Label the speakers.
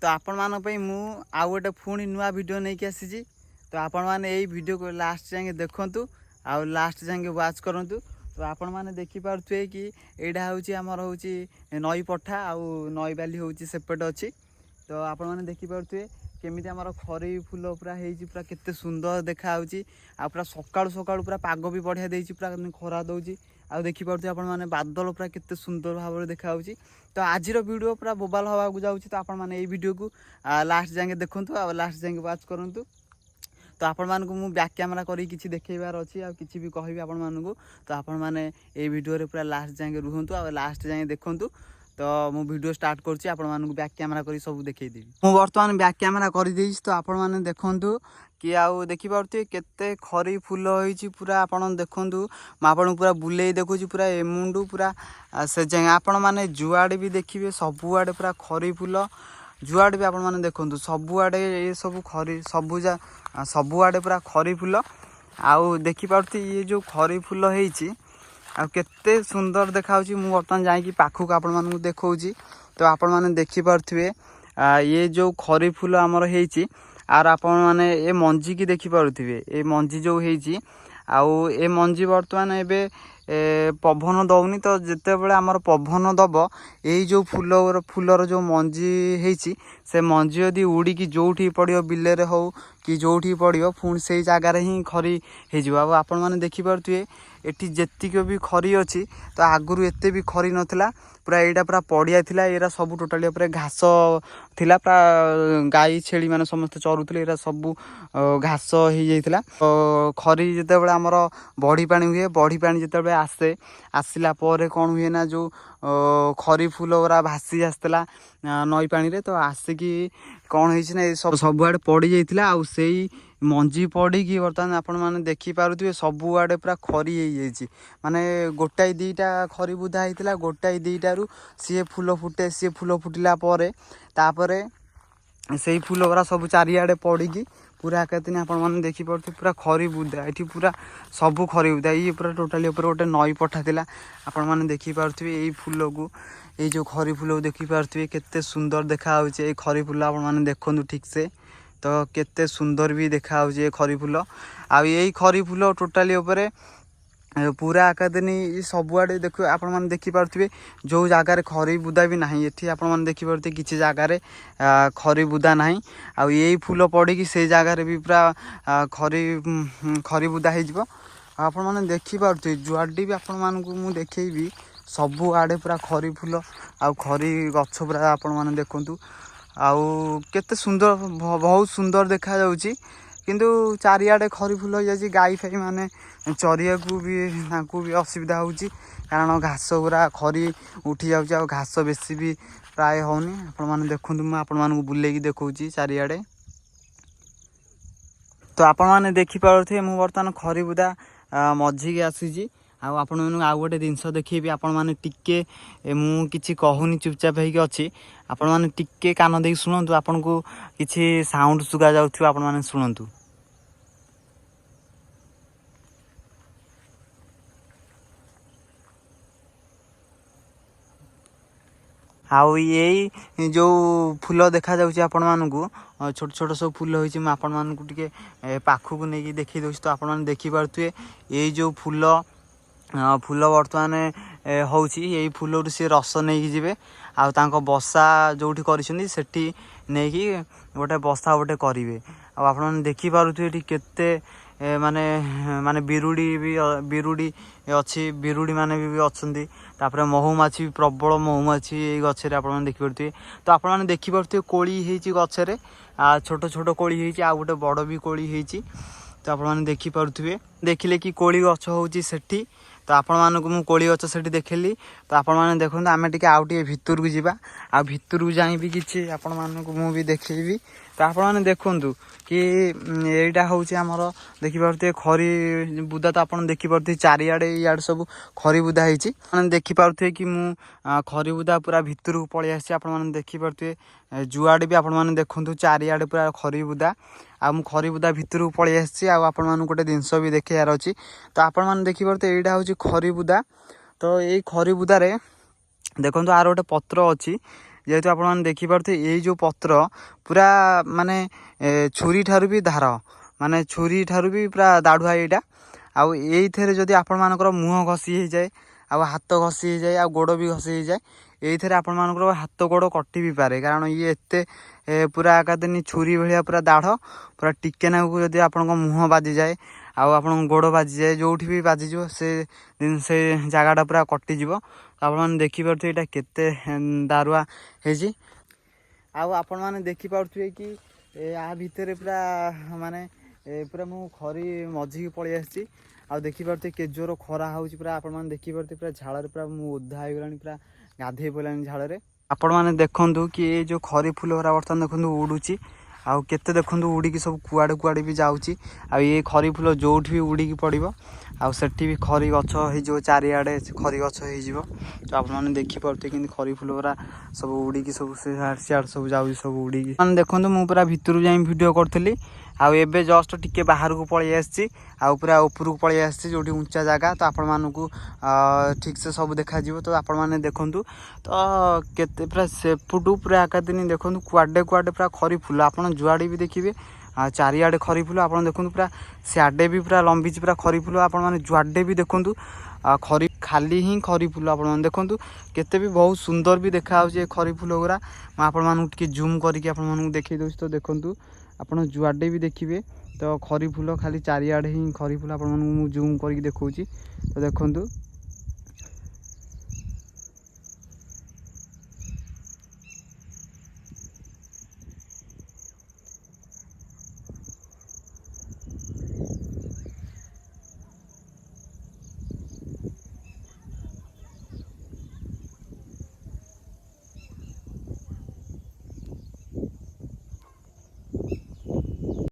Speaker 1: ତ ଆପଣମାନଙ୍କ ପାଇଁ ମୁଁ ଆଉ ଗୋଟେ ପୁଣି ନୂଆ ଭିଡ଼ିଓ ନେଇକି ଆସିଛି। ତ ଆପଣମାନେ ଏଇ ଭିଡ଼ିଓକୁ ଲାଷ୍ଟ ଯାଏଁ ଦେଖନ୍ତୁ ଆଉ ଲାଷ୍ଟ ଯାଏଁ ୱାଚ୍ କରନ୍ତୁ। ତ ଆପଣମାନେ ଦେଖିପାରୁଥିବେ କି ଏଇଟା ହେଉଛି ଆମର ହେଉଛି ନଈ ପଠା ଆଉ ନଈ ବାଲି ହେଉଛି ସେପଟେ ଅଛି। ତ ଆପଣମାନେ ଦେଖିପାରୁଥିବେ କେମିତି ଆମର ଖରି ଫୁଲ ପୁରା ହେଇଛି, ପୁରା କେତେ ସୁନ୍ଦର ଦେଖାହେଉଛି। ଆଉ ପୁରା ସକାଳୁ ସକାଳୁ ପୁରା ପାଗ ବି ବଢ଼ିଆ ଦେଇଛି, ପୁରା ଖରା ଦେଉଛି। ଆଉ ଦେଖିପାରୁଥିବେ ଆପଣମାନେ ବାଦଲ ପୁରା କେତେ ସୁନ୍ଦର ଭାବରେ ଦେଖାହେଉଛି। ତ ଆଜିର ଭିଡ଼ିଓ ପୁରା ବୋବାଲ ହେବାକୁ ଯାଉଛି। ତ ଆପଣମାନେ ଏଇ ଭିଡ଼ିଓକୁ ଲାଷ୍ଟ ଯାଏଁ ଦେଖନ୍ତୁ ଆଉ ଲାଷ୍ଟ ଯାଏଁ ୱାଚ୍ କରନ୍ତୁ। ତ ଆପଣମାନଙ୍କୁ ମୁଁ ବ୍ୟାକ୍ କ୍ୟାମେରା କରିକି କିଛି ଦେଖେଇବାର ଅଛି ଆଉ କିଛି ବି କହିବି ଆପଣମାନଙ୍କୁ। ତ ଆପଣମାନେ ଏଇ ଭିଡ଼ିଓରେ ପୁରା ଲାଷ୍ଟ ଯାଏଁ ରୁହନ୍ତୁ ଆଉ ଲାଷ୍ଟ ଯାଏଁ ଦେଖନ୍ତୁ। ତ ମୁଁ ଭିଡ଼ିଓ ଷ୍ଟାର୍ଟ କରୁଛି, ଆପଣମାନଙ୍କୁ ବ୍ୟାକ୍ କ୍ୟାମେରା କରି ସବୁ ଦେଖେଇଦେବି। ମୁଁ ବର୍ତ୍ତମାନ ବ୍ୟାକ୍ କ୍ୟାମେରା କରିଦେଇଛି। ତ ଆପଣମାନେ ଦେଖନ୍ତୁ କି ଆଉ ଦେଖିପାରୁଥିବେ କେତେ ଖରି ଫୁଲ ହେଇଛି ପୁରା। ଆପଣ ଦେଖନ୍ତୁ, ମୁଁ ଆପଣଙ୍କୁ ପୁରା ବୁଲେଇ ଦେଖୁଛି ପୁରା ଏମୁଣ୍ଡୁ ପୁରା ସେ ଯାଏଁ। ଆପଣମାନେ ଯୁଆଡ଼େ ବି ଦେଖିବେ ସବୁଆଡ଼େ ପୁରା ଖରି ଫୁଲ। ଯୁଆଡ଼େ ବି ଆପଣମାନେ ଦେଖନ୍ତୁ ସବୁଆଡ଼େ ଏ ସବୁ ଖରି ସବୁ ଯା ସବୁଆଡ଼େ ପୁରା ଖରି ଫୁଲ। ଆଉ ଦେଖିପାରୁଥିବେ ଇଏ ଯେଉଁ ଖରି ଫୁଲ ହେଇଛି ଆଉ କେତେ ସୁନ୍ଦର ଦେଖାହେଉଛି। ମୁଁ ବର୍ତ୍ତମାନ ଯାଇକି ପାଖକୁ ଆପଣମାନଙ୍କୁ ଦେଖାଉଛି। ତ ଆପଣମାନେ ଦେଖିପାରୁଥିବେ ଇଏ ଯେଉଁ ଖରି ଫୁଲ ଆମର ହେଇଛି। ଆର ଆପଣମାନେ ଏ ମଞ୍ଜିକି ଦେଖିପାରୁଥିବେ, ଏ ମଞ୍ଜି ଯେଉଁ ହେଇଛି। ଆଉ ଏ ମଞ୍ଜି ବର୍ତ୍ତମାନ ଏବେ ପବନ ଦେଉନି। ତ ଯେତେବେଳେ ଆମର ପବନ ଦେବ, ଏଇ ଯେଉଁ ଫୁଲର ଯେଉଁ ମଞ୍ଜି ହେଇଛି, ସେ ମଞ୍ଜି ଯଦି ଉଡ଼ିକି ଯେଉଁଠି ପଡ଼ିବ, ବିଲରେ ହେଉ କି ଯେଉଁଠି ପଡ଼ିବ, ପୁଣି ସେଇ ଜାଗାରେ ହିଁ ଖରି ହେଇଯିବ। ଆଉ ଆପଣମାନେ ଦେଖିପାରୁଥିବେ ଏଠି ଯେତିକି ବି ଖରି ଅଛି, ତ ଆଗରୁ ଏତେ ବି ଖରି ନଥିଲା। ପୁରା ଏଇଟା ପୁରା ପଡ଼ିଆ ଥିଲା, ଏଇରା ସବୁ ଟୋଟାଲି ଉପରେ ଘାସ ଥିଲା। ପୁରା ଗାଈ ଛେଳି ମାନେ ସମସ୍ତେ ଚରୁଥିଲେ। ଏଇରା ସବୁ ଘାସ ହେଇଯାଇଥିଲା। ତ ଖରି ଯେତେବେଳେ ଆମର ବଢ଼ି ପାଣି ହୁଏ, ବଢ଼ି ପାଣି ଯେତେବେଳେ ଆସେ, ଆସିଲା ପରେ କ'ଣ ହୁଏ ନା ଯେଉଁ ଖରି ଫୁଲ ଗୁରା ଭାସି ଆସିଥିଲା ନଈ ପାଣିରେ। ତ ଆସିକି କ'ଣ ହେଇଛି ନା ଏ ସବୁ ସବୁଆଡ଼େ ପଡ଼ିଯାଇଥିଲା। ଆଉ ସେଇ ମଞ୍ଜି ପଡ଼ିକି ବର୍ତ୍ତମାନ ଆପଣମାନେ ଦେଖିପାରୁଥିବେ ସବୁଆଡ଼େ ପୁରା ଖରି ହେଇଯାଇଛି। ମାନେ ଗୋଟାଏ ଦୁଇଟା ଖରି ବୁଦା ହେଇଥିଲା, ଗୋଟାଏ ଦୁଇଟାରୁ ସିଏ ଫୁଲ ଫୁଟେ। ସିଏ ଫୁଲ ଫୁଟିଲା ପରେ ତାପରେ ସେଇ ଫୁଲ ଗୁରା ସବୁ ଚାରିଆଡ଼େ ପଡ଼ିକି ପୁରା ଏକାଦିନ ଆପଣମାନେ ଦେଖିପାରୁଥିବେ ପୁରା ଖରି ବୁଦା। ଏଠି ପୁରା ସବୁ ଖରି ବୁଦା। ଇଏ ପୁରା ଟୋଟାଲି ଉପରେ ଗୋଟେ ନଈ ପଠା ଥିଲା। ଆପଣମାନେ ଦେଖିପାରୁଥିବେ ଏଇ ଫୁଲକୁ, ଏଇ ଯେଉଁ ଖରି ଫୁଲକୁ ଦେଖିପାରୁଥିବେ କେତେ ସୁନ୍ଦର ଦେଖାହେଉଛି ଏଇ ଖରି ଫୁଲ। ଆପଣମାନେ ଦେଖନ୍ତୁ ଠିକ୍ସେ, ତ କେତେ ସୁନ୍ଦର ବି ଦେଖାହେଉଛି ଏ ଖରି ଫୁଲ। ଆଉ ଏଇ ଖରି ଫୁଲ ଟୋଟାଲି ଉପରେ ପୁରା ଏକାଦିନ ସବୁଆଡ଼େ ଦେଖୁ ଆପଣମାନେ ଦେଖିପାରୁଥିବେ ଯେଉଁ ଜାଗାରେ ଖରି ବୁଦା ବି ନାହିଁ, ଏଠି ଆପଣମାନେ ଦେଖିପାରୁଥିବେ କିଛି ଜାଗାରେ ଖରି ବୁଦା ନାହିଁ। ଆଉ ଏଇ ଫୁଲ ପଡ଼ିକି ସେଇ ଜାଗାରେ ବି ପୁରା ଖରି ବୁଦା ହେଇଯିବ। ଆଉ ଆପଣମାନେ ଦେଖିପାରୁଥିବେ ଯୁଆଡ଼େ ବି ଆପଣମାନଙ୍କୁ ମୁଁ ଦେଖେଇବି ସବୁଆଡ଼େ ପୁରା ଖରି ଫୁଲ ଆଉ ଖରି ଗଛ ପୁରା। ଆପଣମାନେ ଦେଖନ୍ତୁ ଆଉ କେତେ ସୁନ୍ଦର, ବହୁତ ସୁନ୍ଦର ଦେଖାଯାଉଛି। କିନ୍ତୁ ଚାରିଆଡ଼େ ଖରି ଫୁଲ ହେଇଯାଇଛି। ଗାଈ ଫାଇ ମାନେ ଚରିବାକୁ ବି ତାଙ୍କୁ ବି ଅସୁବିଧା ହେଉଛି, କାରଣ ଘାସ ଗୁରା ଖରି ଉଠି ଯାଉଛି ଆଉ ଘାସ ବେଶୀ ବି ପ୍ରାୟ ହେଉନି। ଆପଣମାନେ ଦେଖନ୍ତୁ, ମୁଁ ଆପଣମାନଙ୍କୁ ବୁଲେଇକି ଦେଖାଉଛି ଚାରିଆଡ଼େ। ତ ଆପଣମାନେ ଦେଖିପାରୁଥିବେ ମୁଁ ବର୍ତ୍ତମାନ ଖରି ବୁଦା ମଝିକି ଆସିଛି। ଆଉ ଆପଣମାନଙ୍କୁ ଆଉ ଗୋଟେ ଜିନିଷ ଦେଖେଇବି। ଆପଣମାନେ ଟିକେ ମୁଁ କିଛି କହୁନି, ଚୁପଚାପ ହେଇକି ଅଛି। ଆପଣମାନେ ଟିକେ କାନ ଦେଇକି ଶୁଣନ୍ତୁ, ଆପଣଙ୍କୁ କିଛି ସାଉଣ୍ଡ ଶୁଗା ଯାଉଥିବ, ଆପଣମାନେ ଶୁଣନ୍ତୁ। ଆଉ ଏଇ ଯେଉଁ ଫୁଲ ଦେଖାଯାଉଛି ଆପଣମାନଙ୍କୁ, ଛୋଟ ଛୋଟ ସବୁ ଫୁଲ ହେଇଛି, ମୁଁ ଆପଣମାନଙ୍କୁ ଟିକେ ପାଖକୁ ନେଇକି ଦେଖେଇ ଦେଉଛି। ତ ଆପଣମାନେ ଦେଖିପାରୁଥିବେ ଏଇ ଯେଉଁ ଫୁଲ ବର୍ତ୍ତମାନ ହେଉଛି, ଏଇ ଫୁଲରୁ ସିଏ ରସ ନେଇକି ଯିବେ ଆଉ ତାଙ୍କ ବସା ଯେଉଁଠି କରିଛନ୍ତି ସେଠି ନେଇକି ଗୋଟେ ବସା ଗୋଟେ କରିବେ। ଆଉ ଆପଣମାନେ ଦେଖିପାରୁଥିବେ ଏଠି କେତେ ମାନେ ମାନେ ବିରୁଡ଼ି ବି ବିରୁଡ଼ି ଅଛି, ବିରୁଡ଼ି ମାନେ ବି ଅଛନ୍ତି। ତାପରେ ମହୁମାଛି ବି, ପ୍ରବଳ ମହୁମାଛି ଏଇ ଗଛରେ ଆପଣମାନେ ଦେଖିପାରୁଥିବେ। ତ ଆପଣମାନେ ଦେଖିପାରୁଥିବେ କୋଳି ହେଇଛି ଗଛରେ, ଛୋଟ ଛୋଟ କୋଳି ହେଇଛି ଆଉ ଗୋଟେ ବଡ଼ ବି କୋଳି ହେଇଛି। ତ ଆପଣମାନେ ଦେଖିପାରୁଥିବେ, ଦେଖିଲେ କି କୋଳି ଗଛ ହେଉଛି ସେଠି। ତ ଆପଣମାନଙ୍କୁ ମୁଁ କୋଳି ଗଛ ସେଠି ଦେଖିଲି। ତ ଆପଣମାନେ ଦେଖନ୍ତୁ, ଆମେ ଟିକେ ଆଉ ଟିକେ ଭିତରକୁ ଯିବା ଆଉ ଭିତରକୁ ଯାଇ ବି କିଛି ଆପଣମାନଙ୍କୁ ମୁଁ ବି ଦେଖେଇବି। ତ ଆପଣମାନେ ଦେଖନ୍ତୁ କି ଏଇଟା ହେଉଛି ଆମର ଦେଖିପାରୁଥିବେ ଖରି ବୁଦା। ତ ଆପଣ ଦେଖିପାରୁଥିବେ ଚାରିଆଡ଼େ ଇଆଡ଼େ ସବୁ ଖରି ବୁଦା ହେଇଛି। ଆପଣ ଦେଖିପାରୁଥିବେ କି ମୁଁ ଖରି ବୁଦା ପୁରା ଭିତରକୁ ପଳେଇ ଆସିଛି। ଆପଣମାନେ ଦେଖିପାରୁଥିବେ ଯୁଆଡ଼େ ବି ଆପଣମାନେ ଦେଖନ୍ତୁ ଚାରିଆଡ଼େ ପୁରା ଖରି ବୁଦା। ଆଉ ମୁଁ ଖରି ବୁଦା ଭିତରକୁ ପଳେଇ ଆସିଛି ଆଉ ଆପଣମାନଙ୍କୁ ଗୋଟେ ଜିନିଷ ବି ଦେଖେଇବାର ଅଛି। ତ ଆପଣମାନେ ଦେଖିପାରୁଥିବେ ଏଇଟା ହେଉଛି ଖରି ବୁଦା। ତ ଏଇ ଖରି ବୁଦାରେ ଦେଖନ୍ତୁ ଆର ଗୋଟେ ପତ୍ର ଅଛି। ଯେହେତୁ ଆପଣମାନେ ଦେଖିପାରୁଥିବେ, ଏଇ ଯେଉଁ ପତ୍ର ପୁରା ମାନେ ଛୁରୀ ଠାରୁ ବି ଧାର, ମାନେ ଛୁରୀ ଠାରୁ ବି ପୁରା ଦାଢ଼ୁଆ ଏଇଟା। ଆଉ ଏଇଥିରେ ଯଦି ଆପଣମାନଙ୍କର ମୁହଁ ଘଷି ହେଇଯାଏ, ଆଉ ହାତ ଘଷି ହେଇଯାଏ, ଆଉ ଗୋଡ଼ ବି ଘଷି ହେଇଯାଏ, ଏଇଥିରେ ଆପଣମାନଙ୍କର ହାତ ଗୋଡ଼ କଟି ବି ପାରେ। କାରଣ ଇଏ ଏତେ ପୁରା ଏକାଦିନି ଛୁରୀ ଭଳିଆ ପୁରା ଦାଢ଼। ପୁରା ଟିକେ ନାକୁ ଯଦି ଆପଣଙ୍କ ମୁହଁ ବାଜିଯାଏ ଆଉ ଆପଣଙ୍କ ଗୋଡ଼ ବାଜିଯାଏ, ଯେଉଁଠି ବି ବାଜିଯିବ, ସେ ଜାଗାଟା ପୁରା କଟିଯିବ। ଆପଣମାନେ ଦେଖିପାରୁଥିବେ ଏଇଟା କେତେ ଦାରୁଆ ହେଇଛି। ଆଉ ଆପଣମାନେ ଦେଖିପାରୁଥିବେ କି ଆ ଭିତରେ ପୁରା ମାନେ ପୁରା ମୁଁ ଖରି ମଝିକି ପଳେଇ ଆସିଛି। ଆଉ ଦେଖିପାରୁଥିବେ କେତେ ଜୋର ଖରା ହେଉଛି। ପୁରା ଆପଣମାନେ ଦେଖିପାରୁଥିବେ, ପୁରା ଝାଳରେ ପୁରା ମୁଁ ଓଦା ହେଇଗଲାଣି, ପୁରା ଗାଧେଇ ପଡ଼ିଲାଣି ଝାଳରେ। ଆପଣମାନେ ଦେଖନ୍ତୁ କି ଏ ଯେଉଁ ଖରି ଫୁଲ ଗୁରା ବର୍ତ୍ତମାନ ଦେଖନ୍ତୁ ଉଡ଼ୁଛି, ଆଉ କେତେ ଦେଖନ୍ତୁ ଉଡ଼ିକି ସବୁ କୁଆଡ଼େ କୁଆଡ଼େ ବି ଯାଉଛି। ଆଉ ଏ ଖରି ଫୁଲ ଯେଉଁଠି ବି ଉଡ଼ିକି ପଡ଼ିବ, ଆଉ ସେଠି ବି ଖରି ଗଛ ହେଇଯିବ, ଚାରିଆଡ଼େ ସେ ଖରି ଗଛ ହେଇଯିବ। ତ ଆପଣମାନେ ଦେଖିପାରୁଥିବେ କେମିତି ଖରି ଫୁଲ ଗୁରା ସବୁ ଉଡ଼ିକି ସବୁ ସିଆଡ଼େ ସିଆଡ଼େ ସବୁ ଯାଉଛି ସବୁ ଉଡ଼ିକି। ମାନେ ଦେଖନ୍ତୁ, ମୁଁ ପୁରା ଭିତରକୁ ଯାଇ ଭିଡ଼ିଓ କରୁଥିଲି, ଆଉ ଏବେ ଜଷ୍ଟ ଟିକେ ବାହାରକୁ ପଳେଇ ଆସିଛି, ଆଉ ପୁରା ଉପରକୁ ପଳେଇ ଆସିଛି, ଯେଉଁଠି ଉଞ୍ଚା ଜାଗା। ତ ଆପଣମାନଙ୍କୁ ଠିକ୍ସେ ସବୁ ଦେଖାଯିବ। ତ ଆପଣମାନେ ଦେଖନ୍ତୁ ତ କେତେ ପୁରା ସେପଟୁ ପୁରା ଏକାଦିନ ଦେଖନ୍ତୁ କୁଆଡ଼େ କୁଆଡ଼େ ପୁରା ଖରି ଫୁଲ। ଆପଣ ଯୁଆଡ଼େ ବି ଦେଖିବେ, ଆଉ ଚାରିଆଡ଼େ ଖରି ଫୁଲ। ଆପଣ ଦେଖନ୍ତୁ, ପୁରା ସିଆଡ଼େ ବି ପୁରା ଲମ୍ବିଛି ପୁରା ଖରି ଫୁଲ। ଆପଣମାନେ ଯୁଆଡ଼େ ବି ଦେଖନ୍ତୁ, ଆଉ ଖରି ଖାଲି ହିଁ ଖରି ଫୁଲ। ଆପଣମାନେ ଦେଖନ୍ତୁ କେତେ ବି ବହୁତ ସୁନ୍ଦର ବି ଦେଖାଯାଉଛି ଏ ଖରି ଫୁଲ ଗୁରା। ମୁଁ ଆପଣମାନଙ୍କୁ ଟିକେ ଜୁମ୍ କରିକି ଆପଣମାନଙ୍କୁ ଦେଖେଇ ଦେଉଛି। ତ ଦେଖନ୍ତୁ, ଆପଣ ଯୁଆଡ଼େ ବି ଦେଖିବେ ତ ଖରି ଫୁଲ, ଖାଲି ଚାରିଆଡ଼େ ହିଁ ଖରି ଫୁଲ। ଆପଣମାନଙ୍କୁ ମୁଁ ଜୁମ୍ କରିକି ଦେଖାଉଛି। ତ ଦେଖନ୍ତୁ।